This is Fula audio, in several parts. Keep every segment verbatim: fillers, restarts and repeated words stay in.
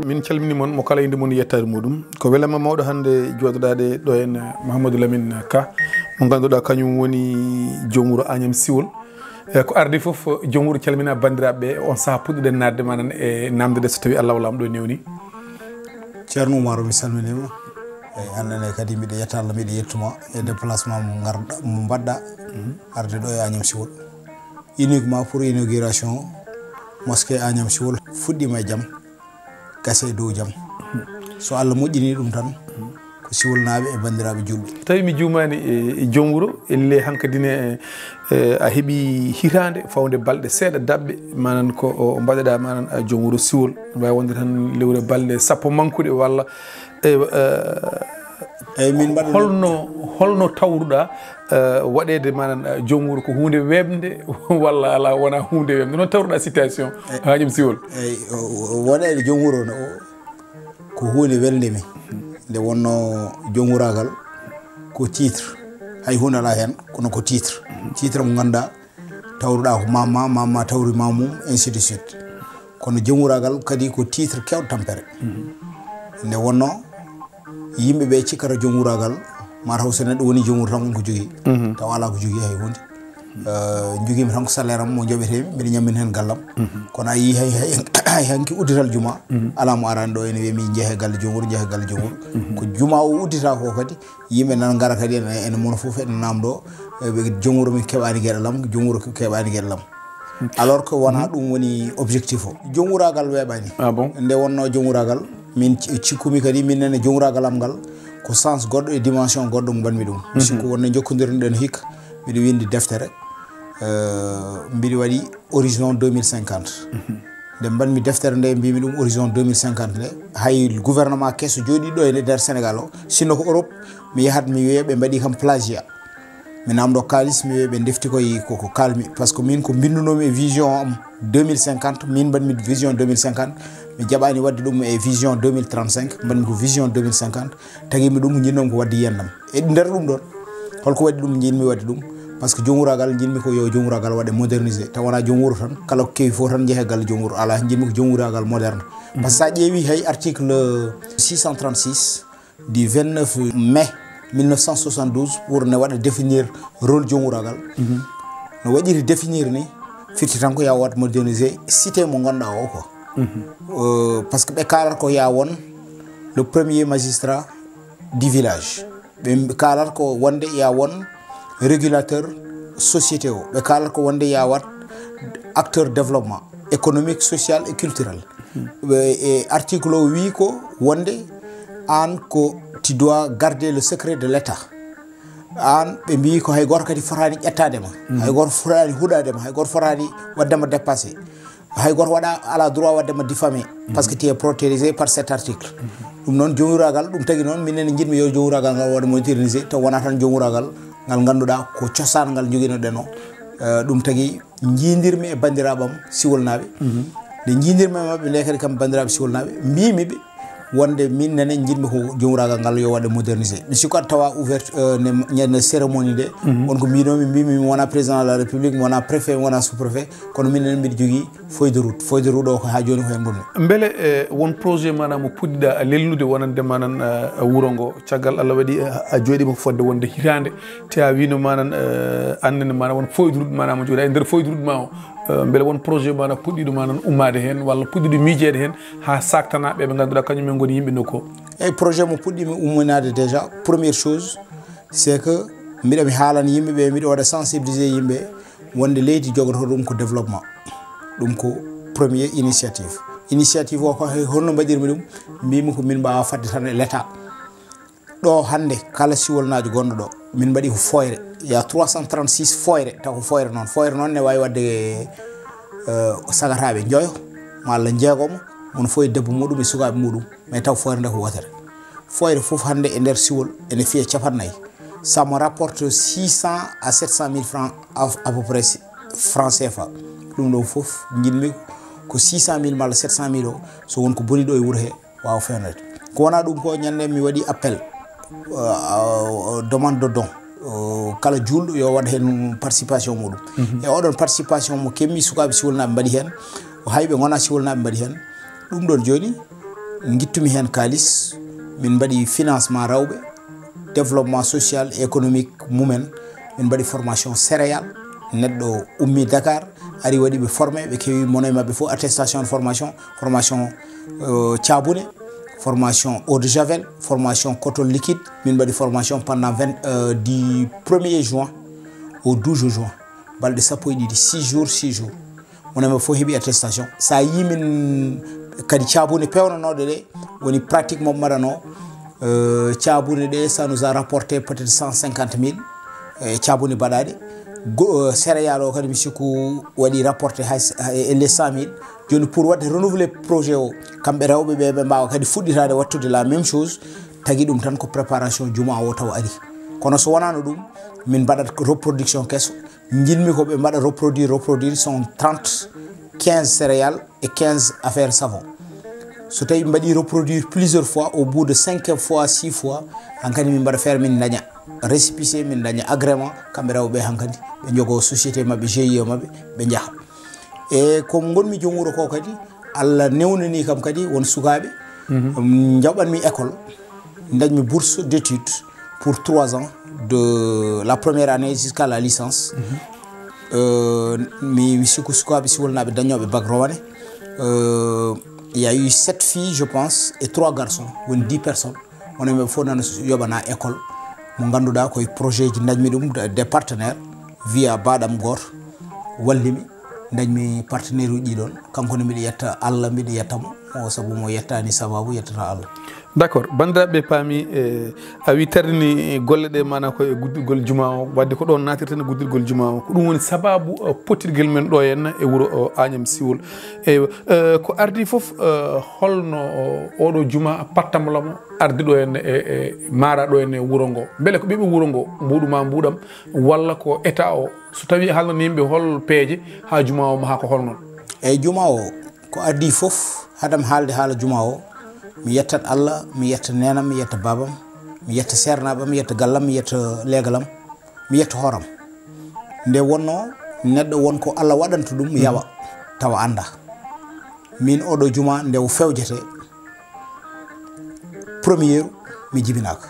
Min calmini mon mo kala inde mum yettaade muɗum. Ko welama mawɗo hannde jooɗoɗaade ɗo en, Mahamadou Lamine Ka, mo ngannduɗaa kañum woni joom wuro Agnam Siwol. E ko ardi fof, joom wuro calmina banndiraaɓe ɓe, on saha puɗɗiɗen naatde manan e namde de so tawi Allah o Laamɗo newni. Ceerno Oumar, mi salminiima. E, aan ne kadi mbiɗa yetta Allah, mbiɗa yettuma e déplacement mo ngarɗa, mo mbaɗɗa arde ɗo e Agnam Siwol. Uniquement pour inauguration mosquée Agnam Siwol fuɗɗiima e jam, gasa e dow jam. So Allah moƴƴini ɗum tan, ko Siwolnaaɓe e banndiraaɓe juulɓe. Tawi mi juumaani e, e joom wuro, elle hankadi ne, e, a heɓi hitaande fawde balɗe seeɗa daɓɓe, manan ko o mbaɗeɗa manan, a, joom wuro Siwol. Waawi wonde tan lewre balɗe sappo mankuɗe walla, e, e, Eyyi, min mbaɗa holno, holno tawruɗa, e, waɗeede manan, e, joom wuro ko huunde weeɓnde walla ala, wona huunde weeɓnde? Noon tawruɗa situation Hagnam Siwol? Eyyi, o, o, waɗeede joom wuro no, o, ko huunde welde mi. Nde wonno joom wuragal ko titre, hay huunde ala heen, kono ko titre. Titre mo ngannduɗaa tawruɗa ko mamma, mamma tawri mamum, ainsi de suite. Kono joom wuragal kadi ko titre kewɗo tampere. Nde wonno yimɓe ɓe cikkata joom wuragal, mataw so neɗɗo woni joom wuro tan ko jogii. Tawa ala ko jogii hay huunde. Eh, jogiimi tan ko salaire am mo joɓetemi, mbiɗa ñammina heen gallam. Kono a yii hay, hay, hay hanki uddital juma, ala mo arani ɗo ene wiya mi jeehe galle joom wuro, jeehe galle joom wuro. Ko juma o uddita ko kadi, yimɓe nana ngara kadi ene, ene mono fof ene namdo, eh, ɓe joom wuro min keɓani geɗal am, joom wuro keɓani geɗal am. Alors que wona ɗum woni objectif o. Joom wuragal weeɓani. Ah bon? Nde wonno joom wuragal, min ci-, cikkumi kadi min nene joom wuragal am ngal ko sens goɗɗo e dimension goɗɗo mo mbaɗmi ɗum. Mi sikku wonde jokkodirnoɗen hikka, mbiɗo windi deftere, eh, mbiɗo waɗi horizon deux mille cinquante. Nde mbaɗmi deftere nde, mbimi ɗum horizon deux mille cinquante nde, hay gouvernement keso jooɗiɗo e nder Sénégal o, sinno ko Europe, mi yahat mi wiya ɓe mbaɗi kam plagiat. Mi namdo kaalis, mi wiya ɓe defti koye ko, ko kalmi. Par ce que min ko mbindunomi e vision am deux mille cinquante, min mbaɗmi vision deux mille cinquante, mi jaɓani waɗde ɗum e vision deux mille trente-cinq, mbaɗmi ko vision deux mille cinquante. Tagimi ɗum, jinnoomi ko waɗde yiyannam. E nder ɗum ɗon, holko waɗi ɗum, jiɗmi waɗde ɗum? Par ce que joom wuragal, jiɗmi ko yo joom wuragal waɗe modernisé. Tawa wona joom wuro tan, kala ko kewi fof tan jeehe galle joom wuro. Ala, jiɗmi ko joom wuragal moderne. Par ce que sa ƴeewi hay article six cent trente-six du vingt-neuf mai mille neuf cent soixante-douze, pour ne waɗa définir rôle joom wuragal. No waɗiri définir ni, firti tan ko ya wat modernisé cité mo ngonɗa o ko. Euh, par ce que ɓe kaalata ko ya won le premier magistrat du village. Ɓe kaalata ko wonde ya won régulateur société o. Ɓe kaalata ko wonde ya wat acteur développement économique, social et culturel. Ɓe, e article o wi ko wonde an ko tu dois garder le secret de l'État. An ɓe mbi ko hay goto kadi fotani ƴettade ma. Hay goto fotani huɗade ma, hay goto fotani waɗde ma dépassé. Hay goto waɗa, ala droit waɗde ma diffamé, par ce que tu es protégé par cet article. Ɗum noon joom wuragal, ɗum tagi noon minen jiɗmi yo joom wuragal ngal waɗa modernisé, taw wona tan joom wuragal ngal ngannduɗaa ko cosaan ngal joginoɗen o. Eh, ɗum tagi jiidirmi e banndiraaɓe am Siwolnaaɓe. Nde jiidirmi e maɓɓe nde kadi kam banndiraaɓe Siwolnaaɓe, mbimi ɓe wonde min nene jiɗmi ko joom wuragal ngal yo waɗe modernisé. Mi sikku aɗa tawa ouvert, eh, ne, ne cérémonie nde, won ko mbinomi, mbimi mi wona président de la République, mi wona préfet, mi wona sous-préfet, kono min nene mbiɗa jogii feuille de route. Feuille de route o ko ha joni ko hen gonmi. Mbele, eh, won projet maanaam mo puɗɗiɗa lelnude wonande maanaam, eh, wuro ngo, caggal Allah waɗi, eh, a jooɗima ko fodde wonde hitande, te a wino maanaam, eh, annene maanaam won feuille de route maanaam mo jooɗa e nder feuille de route ma o, eh, mbele won projet maanaam puɗɗiɗo maanaam ummade hen walla puɗɗiɗo miijeede hen ha saktana ɓe ɓe ngannduɗaa kañum en ngoni yimɓe nokku o? Eyyi, projet mo puɗɗimi umminade déjà, première chose, c'est que mbiɗa mi haalana yimɓe ɓe, mbiɗa waɗa sensibiliser yimɓe wonde leydi jogoto ɗum ko développement. Ɗum ko premier initiative. Initiative o ko he-, holno mbaɗirmi ɗum? Mbimi ko min mbawa fadde tan e l'État. Ɗo hannde kala Siwolnaajo gonɗo ɗo, min mbaɗi ko foyre. Il y a trois cent trente-six foyre, taw ko foyre noon. Foyre noon ne wawi wadde, eh, sagataɓe njoyo, malla jeegomo, mono fof e debbo muɗum e sukaɓe muɗum. Mais taw foyre nde ko wootere. Foyre fof hannde e nder Siwol ene fiya capannayyi. Ça me rapporte six cents à sept cent mille francs à, à peu près, francs C F A. Ɗum ɗo fof jiɗmi ko six cent mille malla sept cent mille o, so won ko boni ɗo e wuro he, wawa fewnede. Ko wona ɗum ko, ñande mi waɗi appel, euh, euh, demande de don, euh, kala juulɗo yo waɗ heen participation muɗum. E oɗon participation mo kemmi sukaaɓe siwolnaaɓe mbaɗi heen, o hayɓe ngonaa siwolnaaɓe mbaɗi heen. Ɗum ɗon jooni ngittumi heen kaalis, min mbaɗi financement rewɓe, développement social et économique mumen. Min mbaɗi formation céréale, neɗɗo ummi Dakar, ari waɗi ɓe formé, ɓe kewi mono e maɓɓe fof attestation de formation, formation euh, caabune, formation eau de javel, formation coton liquide. Min mbaɗi formation pendant vingt, euh, du premier juin au douze juin, balɗe sappo e ɗiɗi, six jours, six jours. Mono e maɓɓe fof heɓi attestation. So a yii min kadi caabune peewnanooɗe ɗe, woni pratiquement mbaɗanoo, euh, caabune ɗe, ça nous a rapporté peut-être cent cinquante mille, euh, caabune baɗaaɗe. Go- euh, céréale o kadi mi sikku waɗi rapporté hay s- hay e les cent mille. Jooni pour waɗde renouveler projet o, kamɓe rewɓe ɓe ɓe mbaawa kadi fuɗɗitaade waɗtude la même chose. Tagi ɗum tan ko préparation juma o taw ari. Kono so wonaano ɗum, min mbaɗat reproduction keso. Njiɗmi ko ɓe mbaɗa reproduire, reproduire sont trente, quinze céréales et quinze affaires savon. So tawi ɓe mbaɗi reproduire plusieurs fois, au bout de cinq fois, six fois, hankadi min mbaɗa faire min daña récépissé, min daña agrément, kamɓe rewɓe hankadi ɓe njogoo société maɓɓe, G I E maɓɓe, ɓe njaha. E ko ngonmi joom wuro ko kadi, Allah newnani kam kadi won sukaaɓe, um, njaɓanmi école, dañmi bourse d'études pour trois ans, de la première année jusqu'à la licence. Euh, mi mi sikku sukaaɓe siwolnaaɓe dañooɓe bac rowane. Euh, il y a eu sept filles, je pense, et trois garçons, woni dix personnes. Woni ɓe fof nana yoɓana école mo ngannduɗaa koye projet ji dañmi ɗum de- des partenaires via baɗam gooto wallimi, dañmi partenaire uji ɗon. Kanko ne mbiɗa yetta Allah, mbiɗa yetta mo, o sabu mo yettani sababu yettata Allah. D'accord, banndiraaɓe paami, e a wi tardini golle ɗe, maanaam ko e guddirgol juma o, wadde ko ɗoon naatirten e guddirgol juma o. Ko ɗum woni sababu, eh, pottirgel men ɗo henna e wuro o Agnam Siwol. Eywa, eh, ko ardi fof, eh, holno o- oɗo juma pattamlamo ardi ɗo henna e, e maara ɗo henna e wuro ngo? Mbele ko ɓiɓɓe wuro ngo mbuuɗu ma mbuuɗam, walla ko état o? So tawi haalnani yimɓe hol peeje haa juma o maha ko hol noon? Eyyi, juma o, ko adii fof, hadam haalde haala juma o, mi yettat Allah, mi yetta neenam, mi yetta baabam, mi yetta seernaaɓam, mi yetta gallam, mi yetta leegalam, mi yetta hooram. Nde wonno neɗɗo won ko Allah waɗanta ɗum, yawa, tawa annda. Min oɗo juma nde o fewjete, première mi jibinaaka.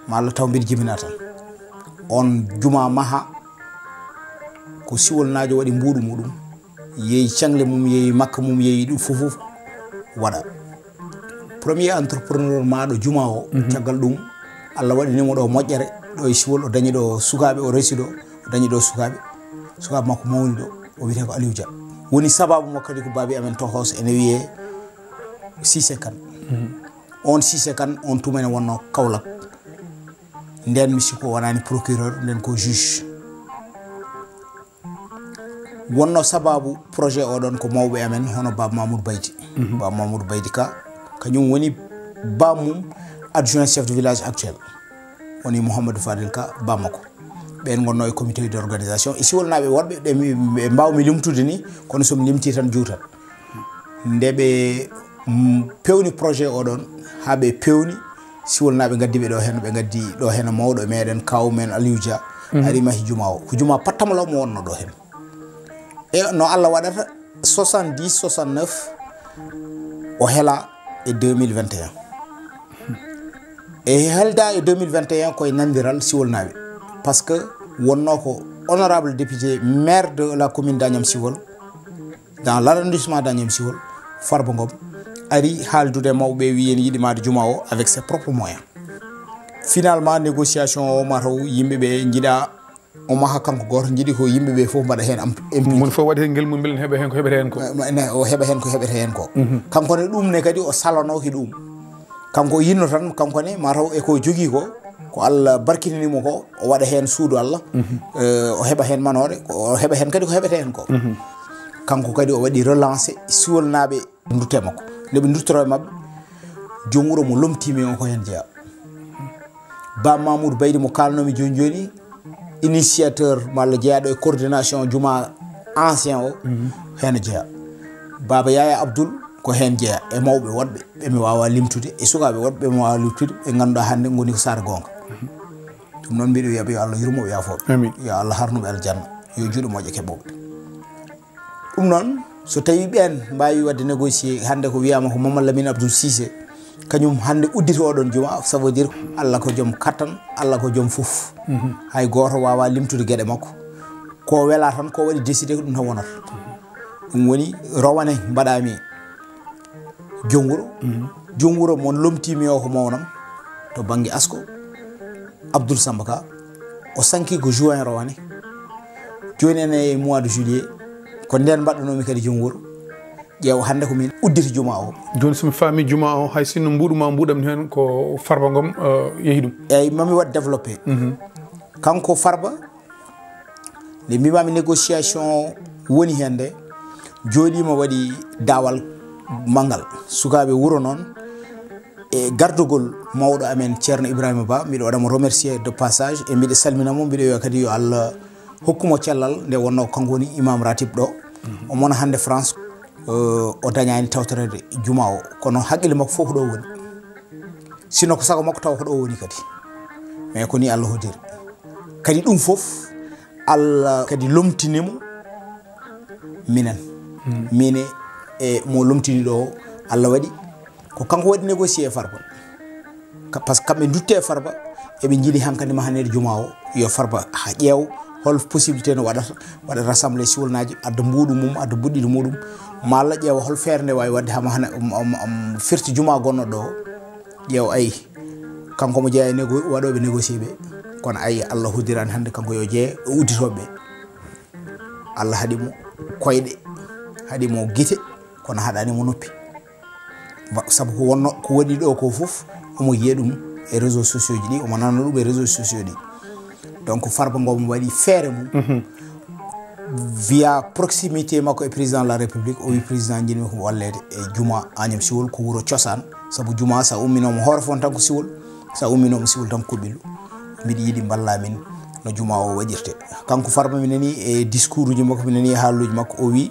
Ma Allah taw mbiɗa jibina tan. On juma maha ko siwolnaajo waɗi mbuuɗu muɗum, yeeyi caŋle mum, yeeyi makka mum, yeeyi ɗum fof fof waɗa. Premier entrepreneur maaɗo juma o, caggal ɗum Allah waɗani mo ɗo moƴƴere, ɗo e siwol, o dañi ɗo sukaaɓe, o resi ɗo, o dañi ɗo sukaaɓe. Sukaaɓe makko mawni ɗo, o wiyetee ko Aliou Dia. Woni sababu mo kadi ko baabi amen tohos ene wiyee Sise Kan. On Sise Kan, on tuma ene wonno Kaolack. Nden mi sikku o wonani procureur, nden ko juge. Wonno sababu projet o ɗon ko mawɓe amen, hono Baba Mamoudou Baydi. Baba Mamoudou Baydi Ka, kañum woni bamum adjoint chef de village actuel. Woni Mouhamadou Fadel Ka, Bamako. Ɓen ngonno e comité d'organisation. E siwolnaaɓe woɗɓe, ɓe mi, ɓe mbawmi limtude ni, kono so mi limti tan juutat. Nde ɓe, mm, pewni projet o ɗon, haa ɓe pewni, siwolnaaɓe ngaddi ɓe ɗo hen, ɓe ngaddi ɗo hen mawɗo e meɗen, kaw men Aliou Dia, ari mahi juma o. Ko juma pattamalaw mo wonno ɗo hen. E no Allah waɗata, soixante-dix, soixante-neuf, o hela e deux mille vingt et un. E helda e deux mille vingt et un koye nandiral siwolnaaɓe. Parce que wonno ko honorable député, maire de la commune d'Agnam Siwol, dans l'arrondissement d'Agnam Siwol, Farba Ngom, ari haaldude e mawɓe ɓe, wi en yiɗi maade juma o avec ses propres moyens. Finalement, négociation o mataw yimɓe ɓe njiɗa o maha kanko gooto, njiɗi ko yimɓe ɓe fof mbaɗa heen am-, impliqué. Moni fof waɗi heen ngel mum, mbele ne heɓa heen ko heɓata heen ko. Eh, ma-, ne, o heɓa heen ko heɓata heen ko. Kanko ne, ɗum ne kadi o salanooki ɗum. Kanko o yinno tan, kanko ne, mataw e ko jogii ko, ko Allah barkinani mo ko, o waɗa heen suudu Allah, eh, o heɓa heen manoore, ko, o heɓa heen kadi ko heɓata heen ko. Kanko kadi o waɗi relancé siwolnaaɓe dutte makko. Nde ɓe duttoroo e maɓɓe, joom wuro mo lomtii mi o ko heen jeyaa. Ba Mamoudou Baydi mo kaalnoomi jooni jooni, initiateur malla jeyaaɗo e coordination juma ancien o, heen jeyaa. Baba Yaya Abdoul ko heen jeyaa, e mawɓe woɗɓe ɓe mi waawaa limtude, e sukaaɓe woɗɓe ɓe mi waawaa limtude, ɓe ngannduɗaa hannde ngoni ko saara goonga. Ɗum noon mbiɗo wiya ɓe yo Allah yurmo ɓe yaafooɓe. Amin. Yo Allah harnuɓe aljanna. Yo juuɗe moƴƴe keɓooɓe. Ɗum noon, so tawii ɓeen mbaawi waɗde négocier, hannde ko wiyaama ko Mamadou Lamine Abdoul Cissé, kañum hannde udditi oɗon juma, ça veut dire Allah ko joom kattan, Allah ko joom fof. Hay gooto waawaa limtude geɗe makko. Ko welaa tan, ko waɗi décidé ko ɗum tan wonata. Ɗum woni rowane mbaɗaami joom wuro. Joom wuro mo lomtiimi o ko mawnam to bannge asko, Abdoul Samba Ka. O sanki ko juin rowane. Jooni en e mois de juillet. Ko ndeen mbaɗɗunoomi kadi joom wuro. Ƴeew hannde ko min udditi juma o. Jooni so mi faami juma o, hay sinno mbuuɗu ma mbuuɗam heen ko Farba Ngom, eh, yehi ɗum. Eyyi, mami waɗ développé. Kanko Farba, nde mbimaami négociation woni heen nde, jooɗiima waɗi daawal manngal. Sukaaɓe wuro noon, e gardugol mawɗo amen Ceerno Ibrahima Ba, mbiɗo waɗa mo remercier de passage, e mbiɗo salmina mo, mbiɗo wiya kadi yo Allah hokku mo cellal, nde wonnoo ko kanko woni imam ratib ɗo. Omo wona hannde France, eh, o dañaani tawtoreede juma o, kono haqqille makko fof ko ɗo woni. Sinno ko sago makko tawa ko ɗo woni kadi. Mais ko ni Allah hoddiri. Kadi ɗum fof, Allah kadi lomtini mo minen. Mine e mo lomtini ɗo o, Allah waɗi ko kanko waɗi négocier e Farba. Ka-, par ce que kamɓe ndutte e Farba, eɓe njiɗi hankadi mahaneede juma o, yo Farba ha ƴeew hol possibilité no waɗata, waɗa rassemblé siwolnaaji, adda mbuuɗu mum, adda mbuɗɗiɗo muɗum, malla ƴeewa hol feere nde waawi waɗde hama hana, um, um, um, firti juma gonnoɗo o, ƴeew ayi, kanko mo jeeya e négo-, waɗooɓe négocier ɓe, kono ayi Allah hoddiraani hannde kanko yo jeeye e udditooɓe ɓe. Allah haɗi mo koyɗe, haɗi mo gite, kono haɗaani mo noppi. Wa-, sabu ko wonno, ko waɗi ɗo ko fof, omo yiya ɗum e réseaux sociaux ji ɗi, omo nana ɗum e réseaux sociaux ɗi. Donc, Farba Ngom waɗi feere mum, via proximité makko e président de la République, o wi président, njiɗmi ko walleede e juma Agnam Siwol, ko wuro cosaan, sabu juma sa umminooma hoore fon tan ko Siwol, sa umminooma Siwol tan ko Kuɓɓilu. Mbiɗa yiɗi mballa min no juma o waɗirte. Kanko Farba mi nani e discours uji makko, mi nani e haaluuji makko, o wi.